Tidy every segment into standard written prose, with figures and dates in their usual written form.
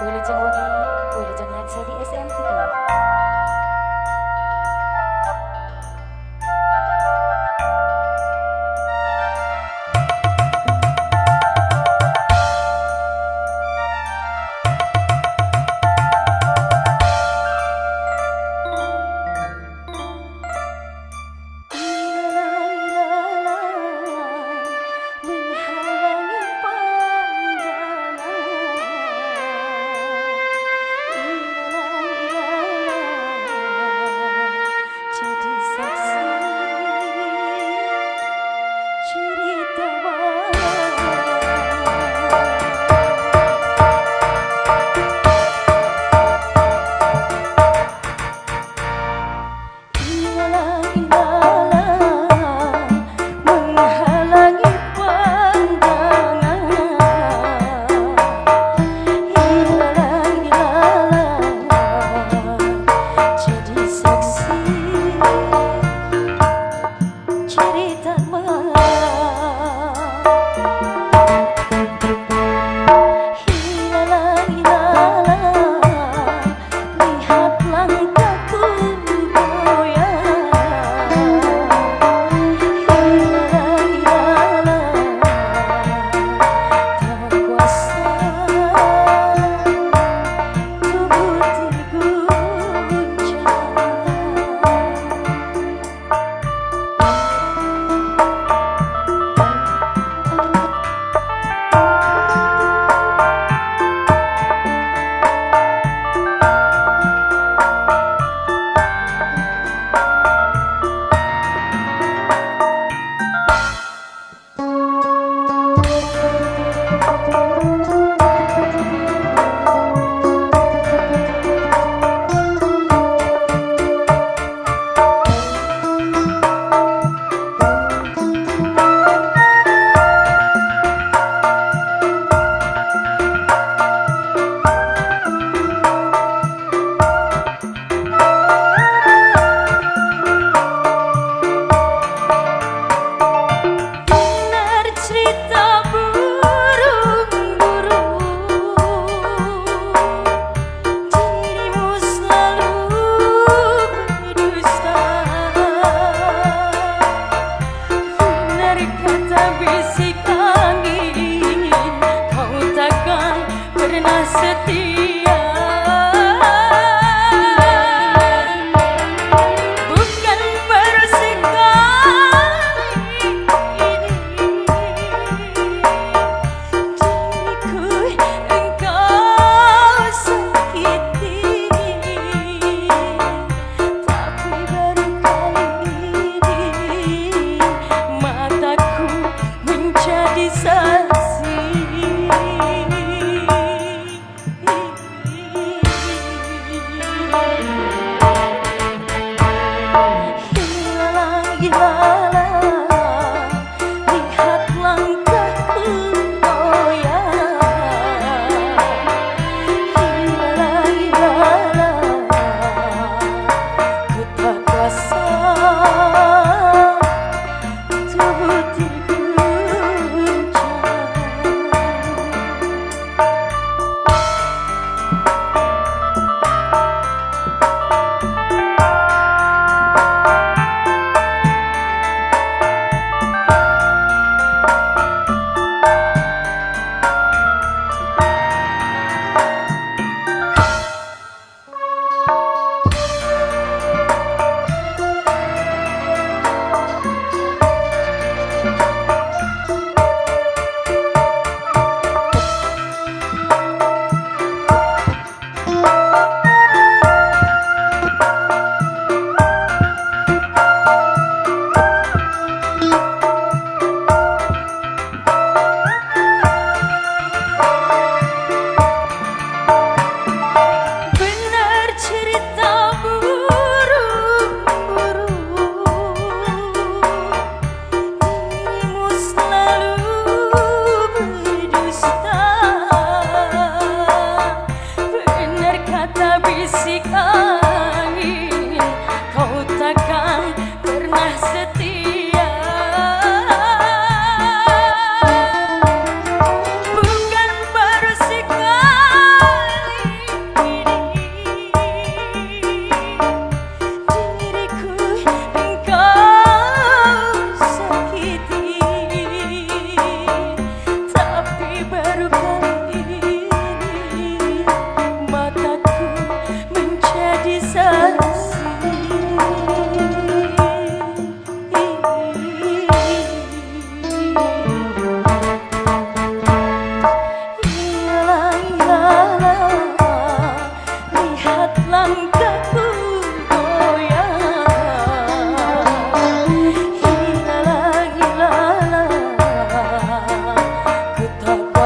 Wilujeng wengi, wilujeng ngaji di SMTV. Saksi.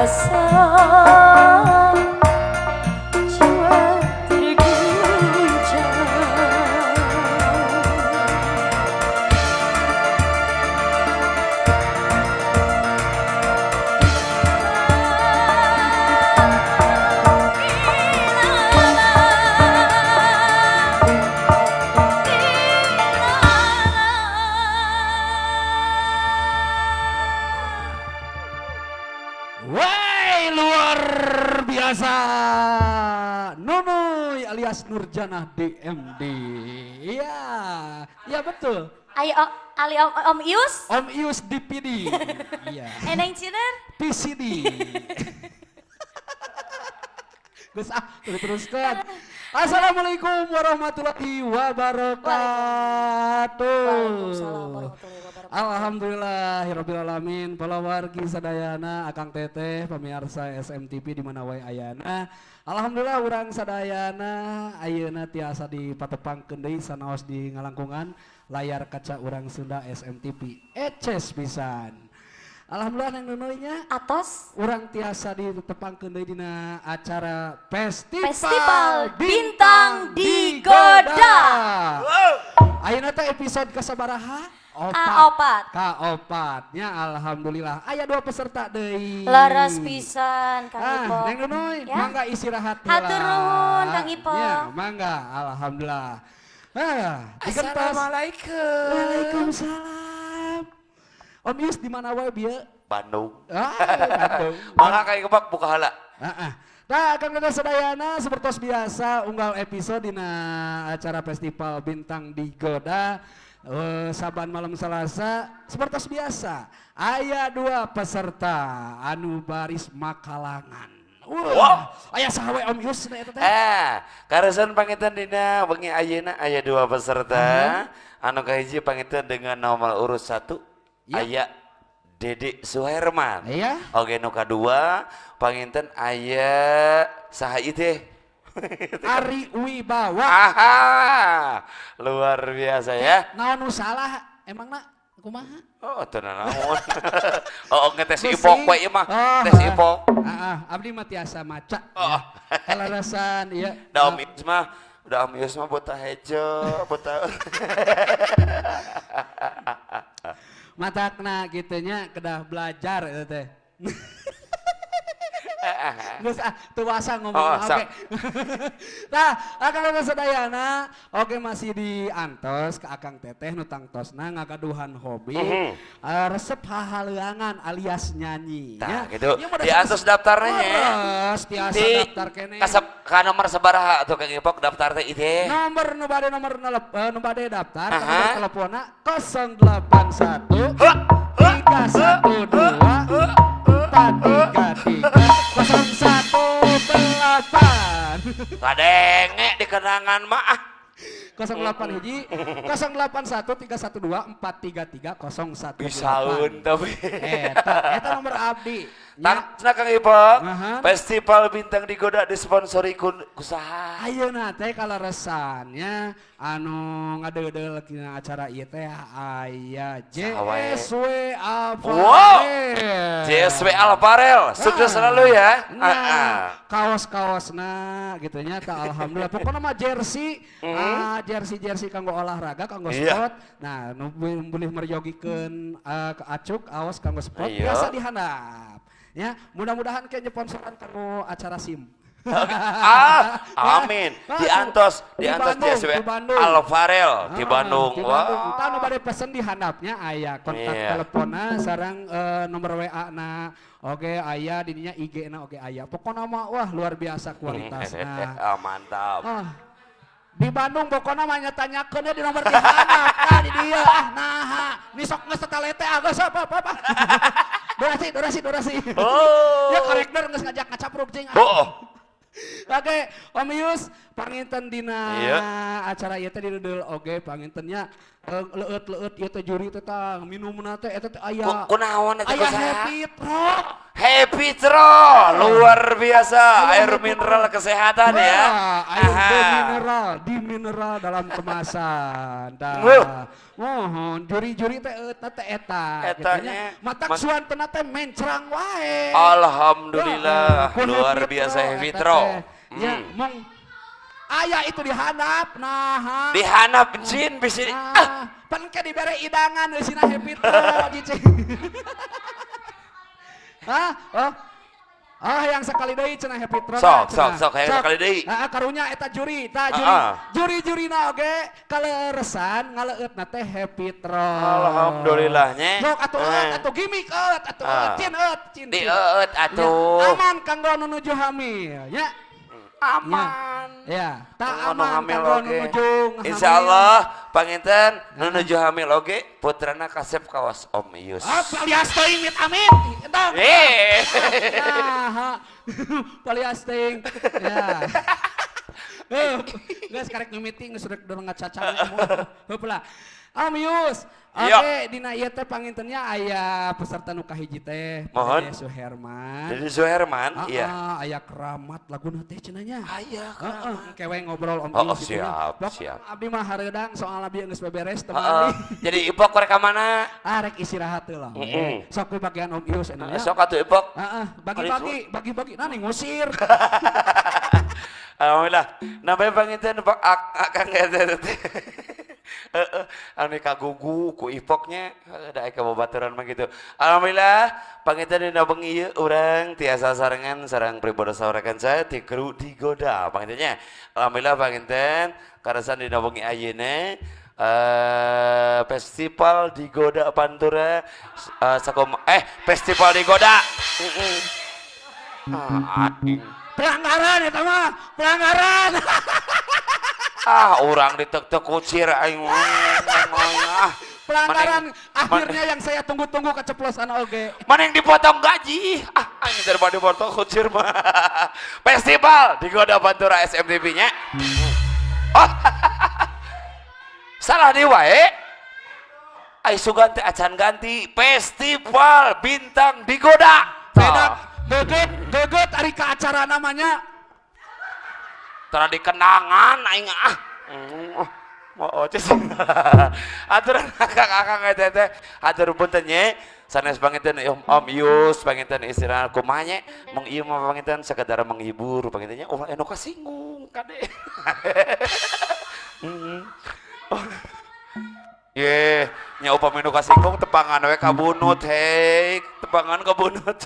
Rasa jiwa terguncang. Wey, luar biasa. Nunuy alias Nurjanah DMD. Iya, iya betul. Ayo, Ali Om, Om Ius, Om Ius DPD. Iya. Eneng Ciner. PCD. Geus ah, teruskan. Assalamualaikum warahmatullahi wabarakatuh. Waalaikumsalam warahmatullahi wabarakatuh. Alhamdulillahirabbil alamin. Palawargi sadayana, Akang Teteh, pemirsa SMTV di mana wae ayana. Alhamdulillah urang sadayana ayeuna tiasa dipatepangkeun deui sanaos di ngalangkungan layar kaca urang Sunda SMTV. Eces pisan. Alhamdulillah, Neng Nunuy nya. Atos. Urang tiasa ditepangkeun deui dina acara Festival, Festival Bintang Digoda. Ayeuna teh episode kasabaraha? Kaopat. Kaopat nya, alhamdulillah. Aya dua peserta deui. Leres pisan, Kang Ah, Ipong. Neng Nunuy, Ya. mangga istirahat heula. Hatur nuhun, Kang Ipong. Ya, mangga, alhamdulillah. Ah, digentos. Assalamualaikum. Waalaikumsalam. Om Yus di mana wae bieu? Bandung. Ah, Bandung. Mangga kayak kebak buka hala. Ah, ah. Nah, Kang Dada sadayana, seperti biasa unggal episode dina acara Festival Bintang Digoda saban malam Selasa, seperti biasa aya dua peserta anu baris makalangan. Wah, aya saha we, Om Yus, na eta teh? Eh, kaleresan panginten dina wengi ayeuna aya dua peserta. Anu kahiji panginten dengan nomor urut 1 aya Dede Suherman. Oke, nu kadua panginten aya saha ieu teh? Ari Wibawa. Aha, luar biasa ya. Naon nu salah emangna, kumaha? Oh, teu naon. Oh, ngetes ipok we ieu mah. Oh, Tes ipok. Ah, ah, abdi mah tiasa maca. Oh. Ya. Kalarasan ieu. Da Om Ius mah, udah Om Ius mah buta hejo, buta. Matakna kitu nya, kedah belajar eta teh. Geus ah, teu wasa ngomong. Oh, oke. sok. Nah, Akang Teteh sadayana, oke masih diantos ke Akang Teteh nu tangtosna ngagaduhan hobi resep hahaleuangan alias nyanyi. Tah, nya. gitu. Ieu mah Diantos daftarnya nya. Leres, tiasa Di daftar keneh. Kasep ka nomor sabaraha atuh Kang Ipok daftar teh ieu teh? Nomor nu bade nomor nu bade daftar, nomor teleponnya 081 312 433 018. Kadenge di kenangan mah ah. 08 hiji 081 312 433 018. Bisaeun tapi. Eta eta nomor abdi. Nya. Tangtosna Kang Ipok, Aha. Festival Bintang Digoda disponsori ku saha? Ayeuna teh kaleresannya anu ngadeudeuh dina acara ieu teh aya Saha wae? JSW Alfarel. Wow. JSW Alfarel, sukses selalu ya. Nah, Ah, ah. kaos-kaosna gitu nya tah, alhamdulillah. Pokoknya mah jersey, ah, jersey jersey kanggo olahraga, kanggo sport. Nah, nu boleh meryogikeun ke acuk aos kanggo sport biasa dihandap. Ya, mudah-mudahan ke nyeponsoran kanggo acara SIM. Ah, amin. Ah, Diantos, di diantos Bandung, JSW di Bandung. Alfarel di Ah, Bandung. di Bandung. Wah. Tah nu bade pesen di handapnya aya kontak teleponna sareng nomor WA na. Oke, aya dininya IG na, oke aya. Pokokna mah wah luar biasa kualitasna. Ah, mantap. Ah. Di Bandung pokokna mah nya tanyakeun di nomor di handap. Tah di dieu ah naha. Ni sok geus tetalete ah geus apa apa apa. Durasi, durasi, durasi. Oh. Ya karektor geus ngajak ngacapruk cing. Ah. Oh. Oke, Om Yus, panginten dina acara ieu teh dideudeuh oge pangintennya leueut-leueut ieu teh juri teh tah minumna teh eta teh aya. Kunaon eta Aya kusaha? Happy Truck. Happy Tro, luar biasa, air mineral kesehatan ya. Air mineral, di mineral dalam kemasan. Wuh. Mohon juri-juri teh eta teh eta. Etanya. Matak suan teh mencrang wae. Alhamdulillah, Ku luar Happy biasa Tro Happy eta Tro. teh. Ya, mong aya itu dihandap nah. Dihanap jin bisa. Ah, pan ke dibere idangan eusina Happy Tro cicing. Hah? Oh. Ah, yang sekali deui cenah Happy Tro. Sok, sok, sok, hayang sekali deui. Heeh, karunya eta juri, tah juri. Juri-jurina oge kaleresan ngaleueutna teh Happy Tro. Alhamdulillah nya. Sok atuh eueut atuh gimmick eueut atuh cin eueut cin. Di eueut atuh. Ya, aman kanggo nu nuju hamil ya. Aman. Ya, tak Kanggo nu aman hamil kanggo nu oge. nuju hamil. Insyaallah panginten nu nuju hamil oge putrana kasep kawas Om Ius. Ah, palias teuing mit amin. Eta. Eh. Nah, palias teuing. Ya. Geus karek meeting geus rek dorong ngacacang. Heup lah. Om Yus. Oke, dina ieu teh pangintennya aya peserta nu kahiji teh. Mohon. Dede Suherman. Dede Suherman, iya. Aya keramat laguna teh cenah nya. Aya keramat. Kewe ngobrol Om Oh, Yus gitu nya. siap, Pokokna siap. Abdi mah hareudang soal abdi geus beberes teu Heeh. mandi. Jadi Ipok rek ka mana? Ah, rek istirahat heula. Heeh. Sok we bagian Om Yus cenah nya. Sok atuh Ipok. Heeh, bagi-bagi, bagi-bagi. Nah, nih ngusir. Alhamdulillah. Namanya panginten Pak Akang eta teh. Heeh, anu kagugu ku Ipoknya da aya babaturan mah gitu. Alhamdulillah panginten dina bengi ieu urang tiasa sarengan sareng pribadi saurakan saya ti kru digoda pangintennya. Alhamdulillah panginten karasan dina bengi ayeuna Festival Digoda Pantura Festival Digoda. Pelanggaran eta mah, pelanggaran. Ah, orang ditek-tek kucir aing. Ah, Pelanggaran akhirnya yang saya tunggu-tunggu keceplosan oge. Mana yang dipotong gaji? Ah, aing daripada dipotong kucir mah. Festival Digoda Pantura SMTV-nya. Oh. Salah di wae. Ai sugan teh acan ganti Festival Bintang Digoda. Beda geget geget ari ka acara namanya. Tara dikenangan aing ah. Oh, cicing. Aturan akang-akang eta teh. Hatur punten nya. Sanes panginten Om Yus panginten istirahat kumaha nya. Mung ieu mah panginten sekedar menghibur panginten nya. Ulah anu kasinggung kade. Oh. Ye, nya upami nu kasinggung tepangan we kabunut hei, tepangan kabunut.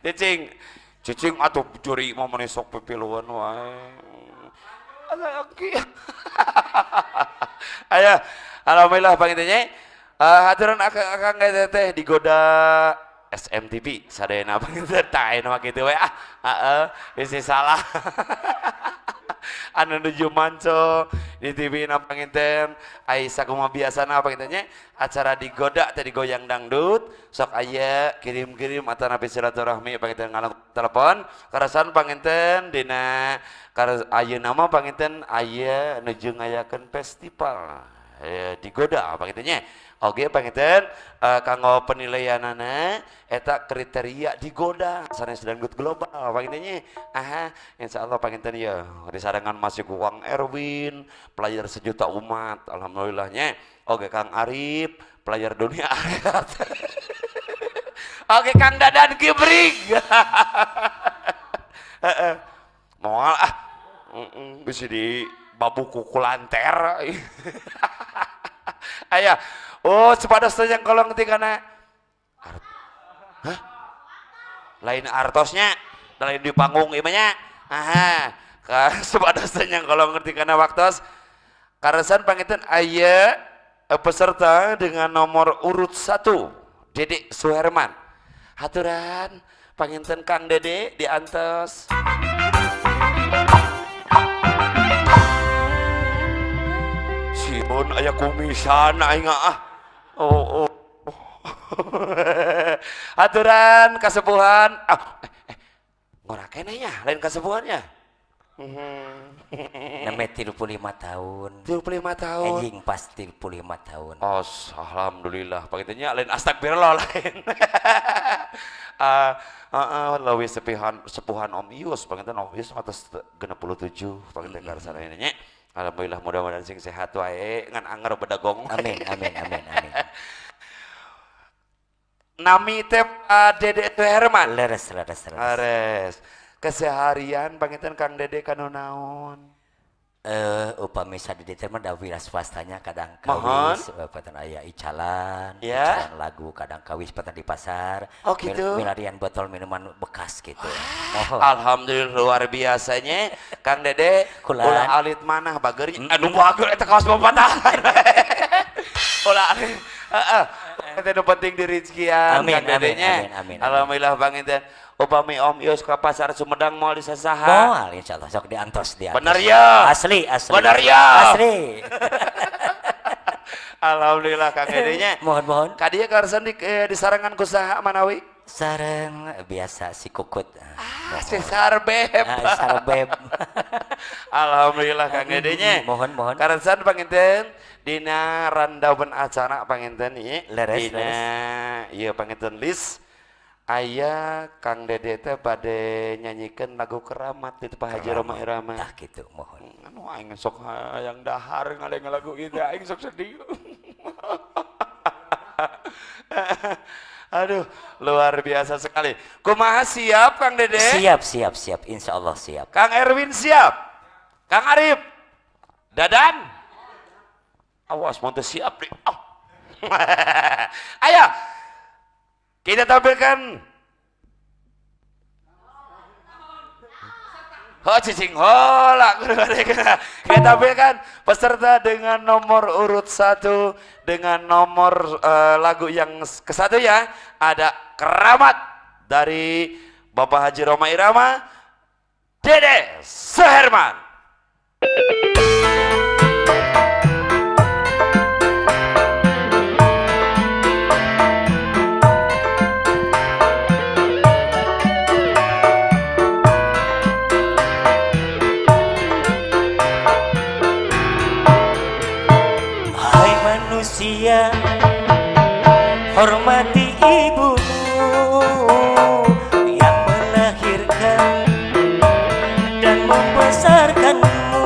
Cicing. Cicing atuh juri mah meni sok pipiluan wae. Asa aki. Aya, alhamdulillah panginten nya. Haturan akang-akang eta teh digoda SMTV sadayana panginten tah aya mah kitu we ah. Heeh, bisi salah. Anu nuju manco di TV na panginten ai sakumaha biasana panginten nya acara digoda teh digoyang dangdut sok aya kirim-kirim atanapi silaturahmi panginten ngalung telepon karasan panginten dina ayeuna mah panginten aya nuju ngayakeun festival digoda panginten nya. Oge panginten kanggo penilaianana eta kriteria digoda sanes dangdut global panginten nya. Aha, insyaallah panginten ya disarengan masih ku Kang Erwin player sejuta umat alhamdulillahnya. Oge Kang Arif player dunia akhirat. Oke Kang Dadan Gibrik. Heeh. Moal ah. Bisa di babuku kulanter. Aya. Oh, sepadas teh yang kolong tingkana. Hah? Lain artosnya, lain di panggung ieu mah nya. Aha. Sepadas teh yang kolong ngerti kana waktos. Karesan panginten aya peserta dengan nomor urut 1, Dede Suherman. Haturan panginten Kang Dede diantos. Sieun aya kumisan aing ah. Oh, oh. Aturan kasepuhan. Ah, ngora keneh nya, lain kasepuhannya. Namanya 35 tahun. 35 tahun. Anjing pas 35 tahun. Oh, alhamdulillah. Pangintennya lain astagfirullah lain. Leuwih sepihan sepuhan Om Ius, panginten Om Ius atas 67 panginten karsana nya. Alhamdulillah mudah-mudahan sing sehat wae ngan anger bedagong. Amin amin amin amin. Nami teh Dede Herman. Leres leres leres. Leres. Keseharian panginten Kang Dede kanu naon? Upami sadede teh mah da wira swastanya kadang kawis patan aya icalan, Ya. icalan lagu kadang kawis patan di pasar. Oh, gitu. Milarian botol minuman bekas gitu. Mohon. Alhamdulillah luar biasanya Kang Dede Kulan. Ulah alit manah bagernya. Aduh bager eta kaos pepatahan. Ulah alit. Heeh. Eta nu penting di rezekian Amin, Kang Dede amin, nya. amin, amin, amin. Alhamdulillah panginten. Upami Om Yus ke pasar Sumedang moal disasaha. Moal insyaallah sok diantos diantos. Bener ya? Asli asli. Bener ya? Asli. Alhamdulillah Kang Dede nya. Mohon mohon. Ka dieu karsan di disarengan ku saha manawi? Sareng biasa si Kukut. Ah, si Sarbeb. Ah, Sarbeb. Alhamdulillah Kang Dede nya. Mohon mohon. Karensan panginten dina rundown acara panginten ieu. Leres, dina ieu panginten list aya Kang Dede teh bade nyanyikeun lagu Keramat itu Pak Haji Rhoma Irama. Tah kitu mohon. Anu aing sok hayang dahar ngadeng lagu ieu teh aing sok sedih. Aduh, luar biasa sekali. Kumaha siap Kang Dede? Siap siap siap insyaallah siap. Kang Erwin siap. Kang Arif. Dadan. Awas mau teu siap nih. Oh. Ayo. Kita tampilkan. Oh, cicing hola. Kita tampilkan peserta dengan nomor urut 1 dengan nomor lagu yang ke-1 ya. Ada Keramat dari Bapak Haji Rhoma Irama, Dede Suherman. Hai manusia, hormati ibumu yang melahirkan dan membesarkanmu.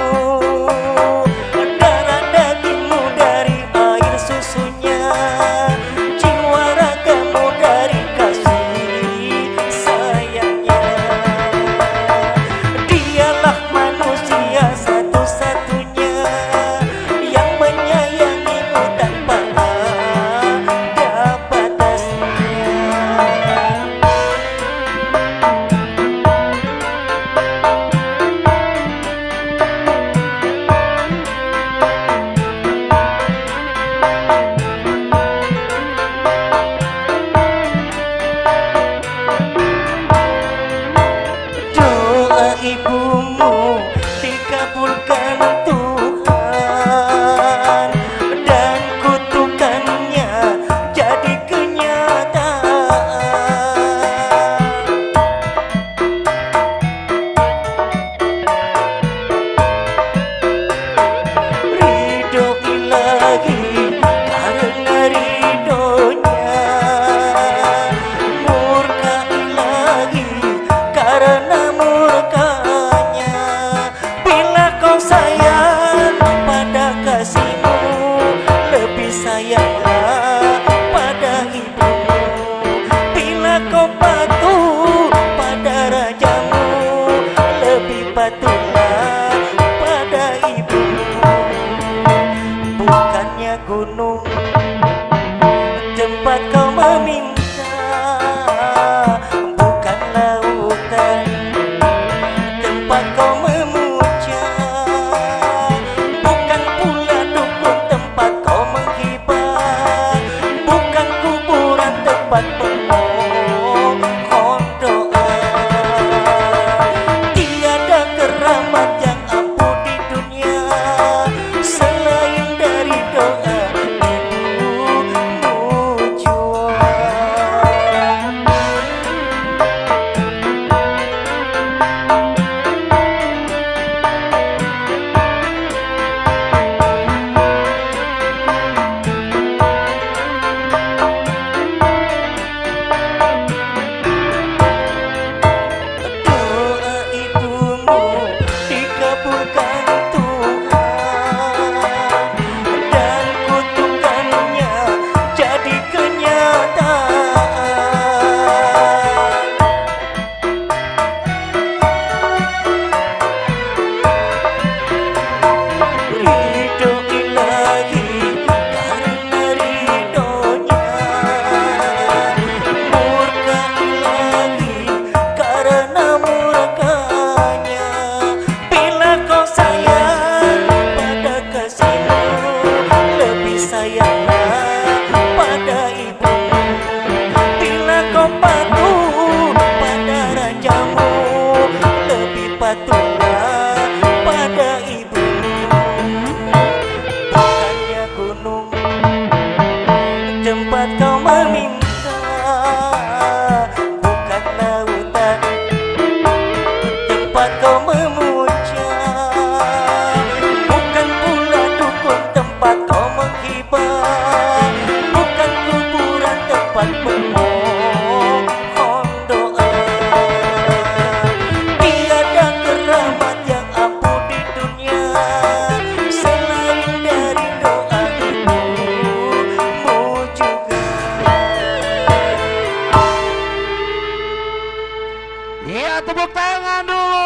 Ya, tepuk tangan dulu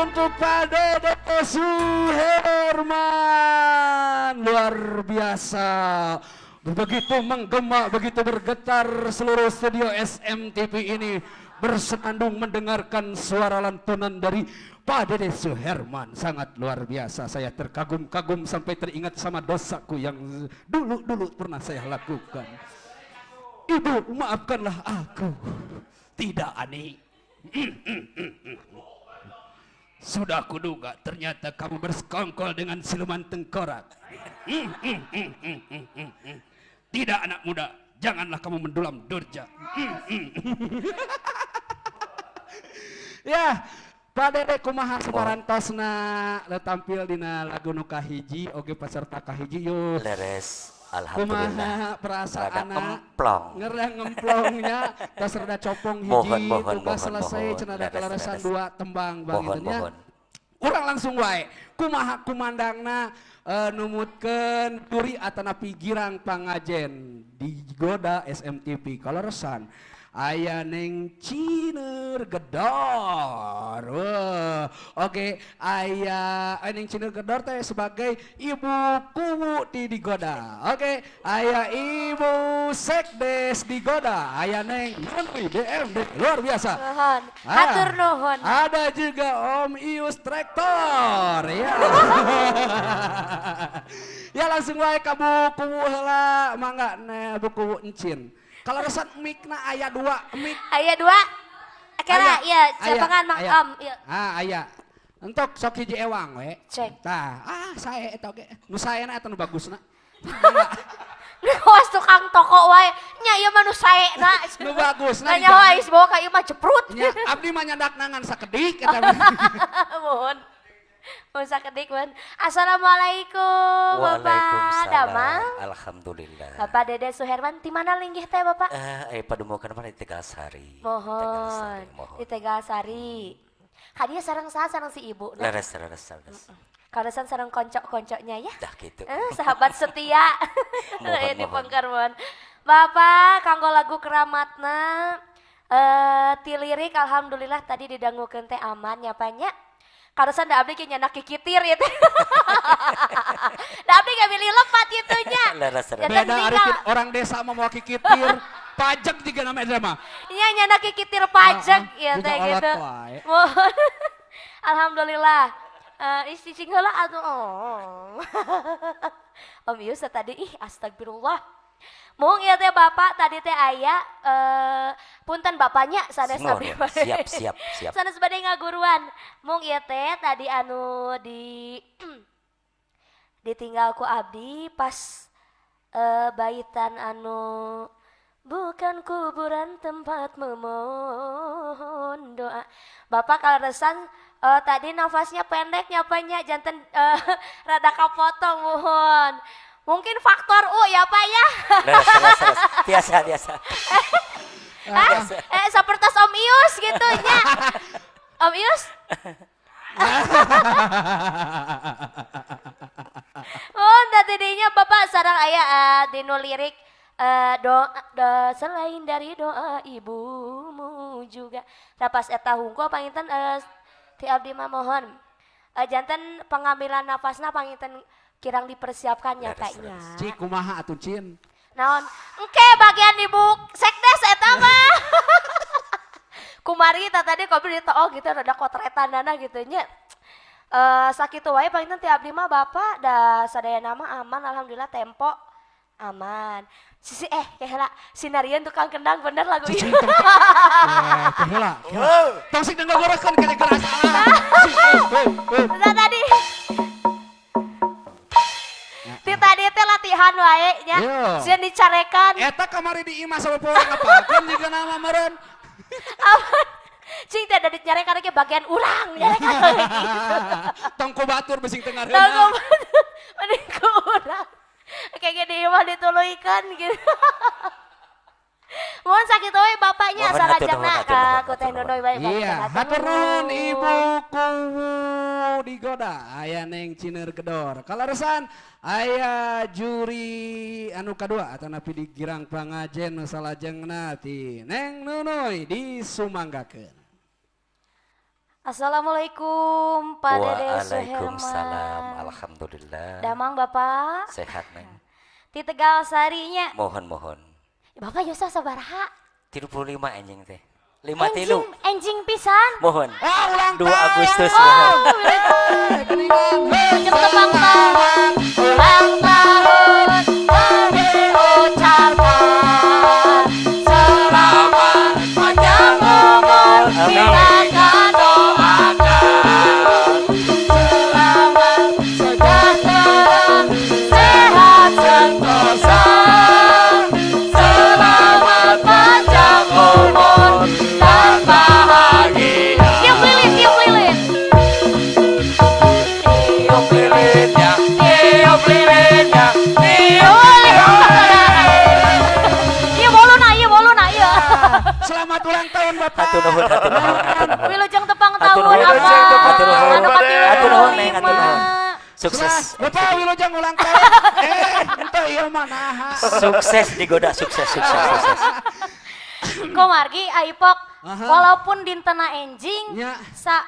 untuk Pak Dede Suherman. Luar biasa. Begitu menggema, begitu bergetar seluruh studio SMTV ini bersenandung mendengarkan suara lantunan dari Pak Dede Suherman. Sangat luar biasa. Saya terkagum-kagum sampai teringat sama dosaku yang dulu-dulu pernah saya lakukan. Ibu, maafkanlah aku. Tidak, Ani. Sudah kuduga ternyata kamu bersekongkol dengan siluman tengkorak. Tidak, anak muda, janganlah kamu mendulam durja. Ya, Pak Dede, kumaha saparantosna tampil dina lagu nu kahiji oge peserta kahiji yuk? Leres, alhamdulillah. Kumaha perasaan? Rada emplong. Ngerah ngemplongnya, tas rada copong hiji. Mohon, mohon, tugas mohon, selesai mohon. cenah ada Leres, kaleresan leres. Dua tembang bang Mohon, gitu nya. mohon. Urang langsung wae, kumaha kumandangna numutkeun turi atanapi girang pangajen digoda SMTV kaleresan aya Neng Ciner Gedor. Wah, oke, aya Neng Ciner Gedor teh sebagai ibu kuwu di digoda. Oke, aya ibu sekdes digoda, aya Neng Nunui DMD, luar biasa. Nuhun. Ah, Hatur nuhun. Ada juga Om Ius Traktor ya. Ya, langsung wae ka Bu Kuwu heula, mangga ne Bu Kuwu Encin. Kaleresan mikna aya dua mik. Aya dua. Kira iya, japangan Mang aya. Om. Iya. Ah, aya. Entok sok hiji ewang we. Cek. Tah, ah sae eta oge. Nu saena eta nu bagusna. Kawas tukang toko wae. Nya ieu mah nu saena. Nu bagusna Nanya wae bawa ka ieu mah jeprut. Nya abdi mah nyandak nangan sakedik eta mah. Mohon. Mohon sakedik mohon. Assalamualaikum Bapak Waalaikumsalam. Damang. Alhamdulillah. Bapak Dede Suherman, di mana linggih teh Bapak? Padumokan mana di Tegalsari. Mohon. Tegalsari, mohon. Di Tegalsari. Kadieu sareng saha, sareng si ibu? Nah, Leres, leres, leres. kaleresan sareng koncok-koncoknya ya. Dah gitu. Sahabat setia. Mohon, Ini mohon. pengker mohon. Bapak kanggo lagu keramatna ti lirik alhamdulillah tadi didangukeun teh aman nyapanya. Kaleresan da abdi ge nyandak kikitir ya teh. Da abdi ge milih lepat kitu nya. Leres, leres. Janten Beda tinggal. ari orang desa mah mau kikitir pajak juga namanya mah. Nya nyandak kikitir pajak Ah, ah, ya juga teh olot gitu. wae. Mohon. Alhamdulillah. Istri cing heula atuh. Oh. Om Yus tadi ih astagfirullah. Mung ieu teh Bapak tadi teh aya punten bapaknya sanes Semua, abdi ya. bade. Siap, siap, siap. Sanes bade ngaguruan. Mung ieu teh tadi anu di ditinggal ku abdi pas baitan anu bukan kuburan tempat memohon doa. Bapak kaleresan tadi nafasnya pendek nyapanya janten rada kapotong mohon. Mungkin faktor U ya Pak ya. Leres, leres, leres. Biasa, biasa. Ah, seperti Om Ius gitu nya. Om Ius? Oh, tadinya Bapak sareng aya dinu lirik doa selain dari doa ibumu juga. Tah pas eta hungkul panginten ti abdi mah mohon. Janten pengambilan nafasna panginten kirang dipersiapkan ya Leres, kayaknya. leres. Cik kumaha atuh Cin? Naon? Engke bagian ibu sekdes eta mah. Kumari ta tadi kopi di oh gitu rada kotretanana gitu nya. Sakitu wae panginten ti abdi mah Bapak da sadaya nama aman alhamdulillah, tempo aman. Sisi keheula sinarian tukang kendang bener lagu ieu. Cicing tong. Eh, keheula. Tong sing ngagorokeun kene keras. Ah, cing, eh. Nah, tadi ti tadi teh latihan wae nya. Yo. Sieun dicarekan. Eta kamari di imah sama poe ngapakeun jiga nama meureun. Aman. Cing teh ada dinyarekan ge bagian urang nyarekan we gitu. Tong ku batur besing teu Tanggung ngareuna. mending ku urang. Kayak gini mah dituluykeun gitu. Mohon sakit we bapaknya Mohon hatur nuhun, salajengna hatur nuhun, ku Teh hatur nuhun. Nonoy wae. Iya, hatur nuhun Ibu Kuwu digoda aya Neng Ciner Gedor. Kaleresan aya juri anu kadua atanapi di girang pangajen nu salajengna ti Neng Nunuy disumanggakeun. Assalamualaikum Pak Dede Suherman. Waalaikumsalam. Alhamdulillah. Damang Bapak. Sehat Neng. Di Tegal Sarinya. Mohon mohon. Bapak Yosef sabaraha? 35 anjing teh. 5 tilu. Enjing pisan. Mohon. Ah, ulang 2 Agustus. Oh, tepang tahun. Ulang tahun kami ucapkan. Selamat panjang umur kita akan doakan. Selamat sejahtera, sehat sentosa. Selamat panjang umur dan bahagia. Tiup lilin, tiup lilin. Tiup lilinnya, tiup lilinnya, tiup lilin. Iya boluna, iya boluna, iya. Selamat ulang tahun Bapak. Hatur nuhun, hatur nuhun, hatur nuhun. Wilujeng tepang tahun Hatur apa? nuhun. Anu Hatur nuhun, Neng, hatur nuhun. Sukses. Bapak wilujeng ulang tahun. Ente ieu mah naha. Sukses digoda, sukses, sukses, sukses. Komargi aipok walaupun dintena enjing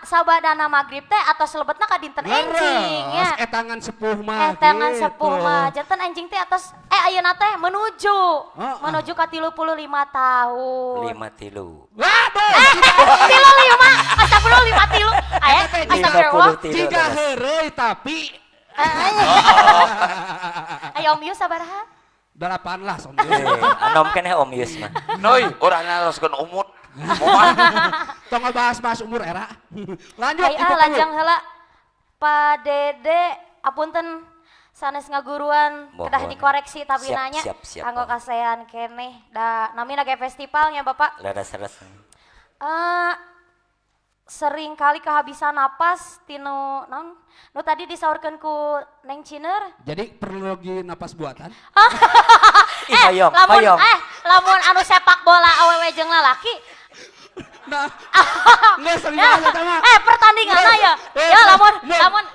sabadana magrib teh atau selebetna ka dinten enjing ya. Etangan sepuh mah. Etangan sepuh mah. Janten enjing teh atas ayeuna teh menuju menuju ka 35 tahun. 5 tilu. Waduh. Tilu lima, astagfirullah 5 tilu. Aya astagfirullah. Jiga heureuy tapi Ayo Om Yus sabaraha? 8 lah Om Yus. Anom keneh Om Yus mah. Noy, urang naroskeun umur. Tong ngebahas-bahas umur era. Lanjut. Ayo lajang heula. Pak Dede, apunten sanes ngaguruan kedah dikoreksi tapi siap, nanya siap, siap, kanggo kasehan keneh. Da namina ge festivalnya Bapak. Leres-leres. Sering kali kehabisan napas tinu naon nu tadi disaurkeun ku Neng Ciner. Jadi perlu lagi napas buatan? Hoyong, hoyong. Lamun anu sepak bola awewe jeung lalaki. Nah, geus dibahas eta mah. Pertandinganna ya. Ya lamun lamun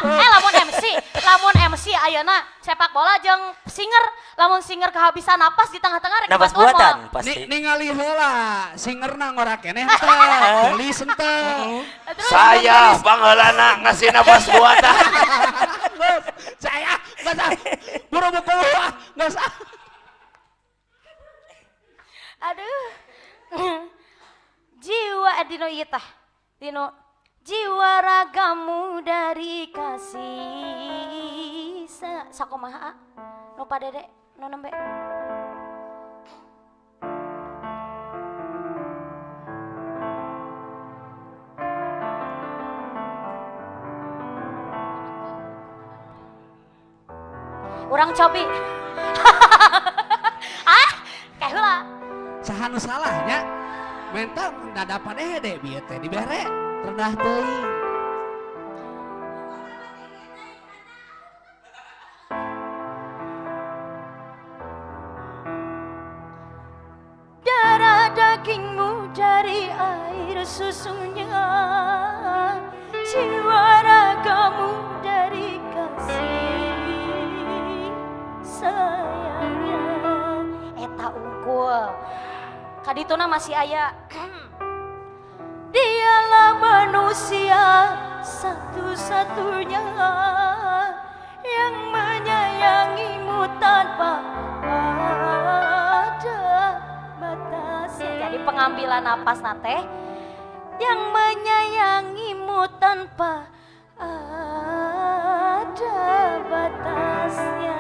lamun MC, lamun MC ayeuna sepak bola jeung singer, lamun singer kehabisan napas di tengah-tengah rek napas buatan pasti. Ningali heula singerna ngora keneh teh, geulis henteu. Saya pangheulana ngasih napas buatan. Saya geus ah. Buru buku ah, geus ah. Aduh. Jiwa dino ieu tah. Dino jiwa ragamu dari kasih sakumaha nu Pa Dede nu nembe. Urang cobi. Ah, kayak heula. Saha nu salahnya? Menta dadapan deh bieu teh dibere rendah teuing. Darah dagingmu dari air susunya, jiwa ragamu dari kasih sayangnya. Eta unggul. Kadituna masih aya. Dialah manusia satu-satunya yang menyayangimu tanpa ada batasnya. Jadi pengambilan napas nate yang menyayangimu tanpa ada batasnya.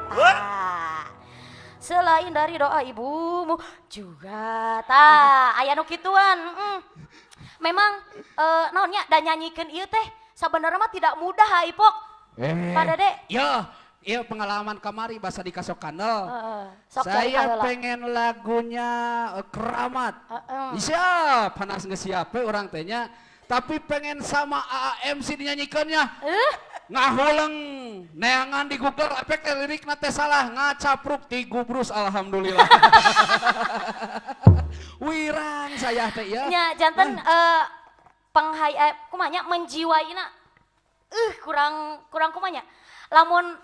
Eta. Selain dari doa ibumu juga ta aya nu kituan. Memang naonnya da nyanyikeun ieu teh sabenerna mah tidak mudah ha Ipok. Pak Dede. Yo, ieu pengalaman kamari basa di Kasok Kandel. Saya pengen lagunya Keramat. Siap, panas geus siap we urang teh nya. Tapi pengen sama AAMC dinyanyikeunnya. Ngahuleng neangan di Google efek lirikna teh salah ngacapruk ti gubrus alhamdulillah. Wirang saya teh ya. Nya janten penghay kumanya menjiwaina kurang kurang kumanya. Lamun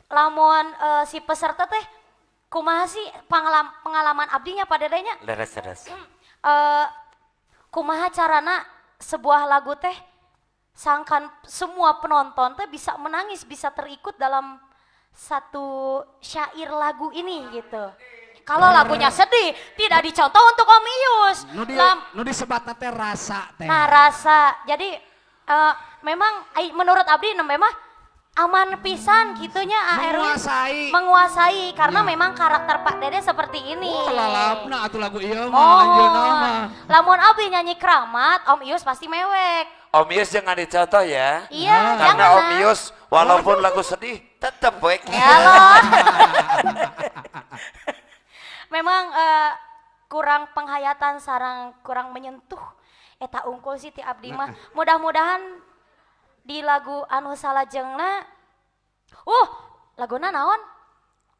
lamun si peserta teh kumaha sih pengalaman abdinya Pak Dedenya? Leres-leres. Kumaha carana sebuah lagu teh sangkan semua penonton teh bisa menangis, bisa terikut dalam satu syair lagu ini gitu. Kalau lagunya sedih, tidak dicontoh untuk Om Iyus. Nu di nu disebatna teh rasa teh. Nah, rasa. Jadi memang menurut abdi memang aman pisan gitunya A Erwin. Menguasai. Menguasai karena Ya. memang karakter Pak Dede seperti ini. Oh, lalapna atuh lagu ieu mah Oh, anjeunna mah. lamun abdi nyanyi keramat, Om Iyus pasti mewek. Om Iyus jangan dicontoh ya. Iya, Karena jangan. Om Iyus walaupun lagu sedih tetap baik. Ya loh. Memang kurang penghayatan sareng kurang menyentuh eta unggul sih ti abdi mah. Mudah-mudahan di lagu anu salajengna laguna naon?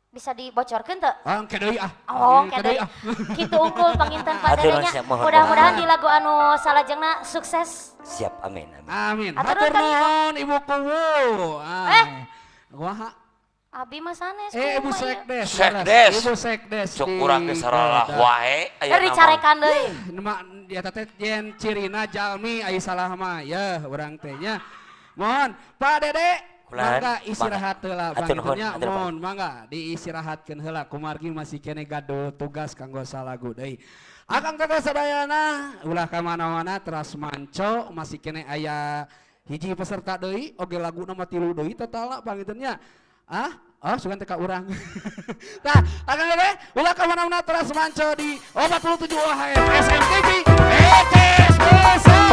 Bisa dibocorkeun teu? Ah, engke deui ah. Oh, Engke deui. ah. Kitu unggul panginten Pak Hatur Dedenya. nuhun, mohon, Mudah-mudahan mohon. di lagu anu salajengna sukses. Siap, amin, amin. Amin. Hatur Hatur nuhun, Kang Iko. nuhun Ibu Kuwu. Ah. Eh. Wah. Abi mah sanes. Eh, Ibu kumaha ieu? Sekdes. Sekdes. Ibu Sekdes. Cuk di urang ge saralah Goda. wae Eh, aya nama. dicarekan deui. Nama dia teh yen cirina jalmi ai salah mah ya urang teh nya. Mohon Pak Dede Kulan, mangga istirahat heula Hatur nuhun, pangitunya hatur nuhun. mohon mangga diistirahatkeun heula kumargi masih kene gaduh tugas kanggo salagu deui. Akang teteh sadayana ulah ka mana-mana teras manco masih kene aya hiji peserta deui oge laguna mah tilu deui totalna pangitunya. Ah, oh sugan teh ka urang. Tah, akang teteh ulah ka mana-mana teras manco di 47 UHM SMTV Eces Besar.